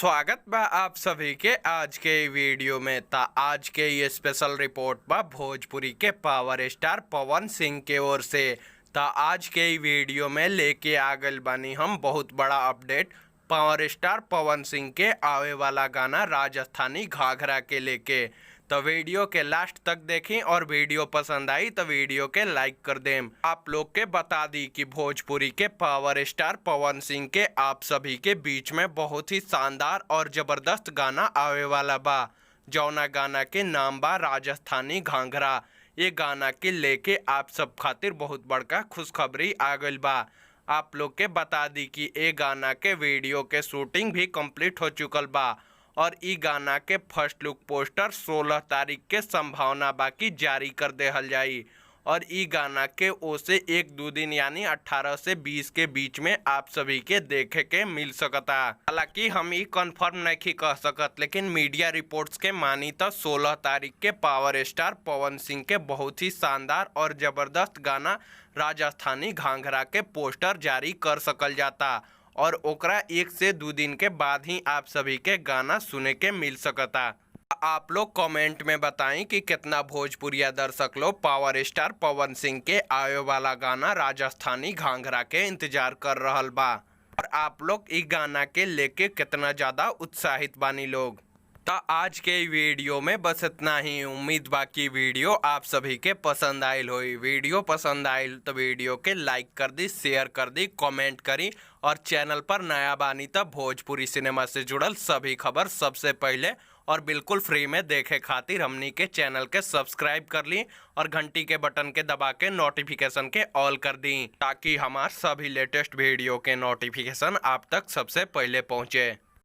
स्वागत बा आप सभी के आज के ई वीडियो में। ता आज के ये स्पेशल रिपोर्ट बा भोजपुरी के पावर स्टार पवन सिंह के ओर से। ता आज के ई वीडियो में लेके आ गइल बानी हम बहुत बड़ा update power star Pawan Singh के आवे वाला गाना राजस्थानी घाघरा के लेके। तो वीडियो के लास्ट तक देखें और वीडियो पसंद आई तो वीडियो के लाइक कर दें। आप लोग के बता दी कि भोजपुरी के पावर स्टार पवन सिंह के आप सभी के बीच में बहुत ही शानदार और ज़बरदस्त गाना आवे वाला बा, जौना गाना के नाम बा राजस्थानी घाघरा। ये गाना के लेके आप सब खातिर बहुत बड़का खुशखबरी आ गइल बा। आप लोग के बता दी कि ए गाना के वीडियो के शूटिंग भी कंप्लीट हो चुकल बा और ई गाना के फर्स्ट लुक पोस्टर 16 तारीख के संभावना बाकी जारी कर देहल जाई और ई गाना के ओसे एक दो दिन यानी 18 से 20 के बीच में आप सभी के देखे के मिल सकता। हालांकि हम ई कंफर्म नहीं कह सकत, लेकिन मीडिया रिपोर्ट्स के मानी तो 16 तारीख के पावर स्टार पवन सिंह के बहुत ही शानदार और ज़बरदस्त गाना राजस्थानी घाघरा के पोस्टर जारी कर सकल जाता और ओकरा 1 से 2 दिन के बाद ही आप सभी के गाना सुने के मिल सकता। आप लोग कमेंट में बताएं कि कितना भोजपुरिया दर्शक लोग पावर स्टार पवन सिंह के आवे वाला गाना राजस्थानी घाघरा के इंतजार कर रहल बा और आप लोग ई गाना के लेके कितना ज़्यादा उत्साहित बानी लोग। तो आज के वीडियो में बस इतना ही। उम्मीद बाकी वीडियो आप सभी के पसंद आयल होई। वीडियो पसंद आयल तो वीडियो के लाइक कर दी, शेयर कर दी, कमेंट करी और चैनल पर नया बानी तो भोजपुरी सिनेमा से जुड़ल सभी खबर सबसे पहले और बिल्कुल फ्री में देखे खातिर हमनी के चैनल के सब्सक्राइब कर ली और घंटी के बटन के दबा के नोटिफिकेशन के ऑल कर दी ताकि हमार सभी लेटेस्ट वीडियो के नोटिफिकेशन आप तक सबसे पहले पहुँचे।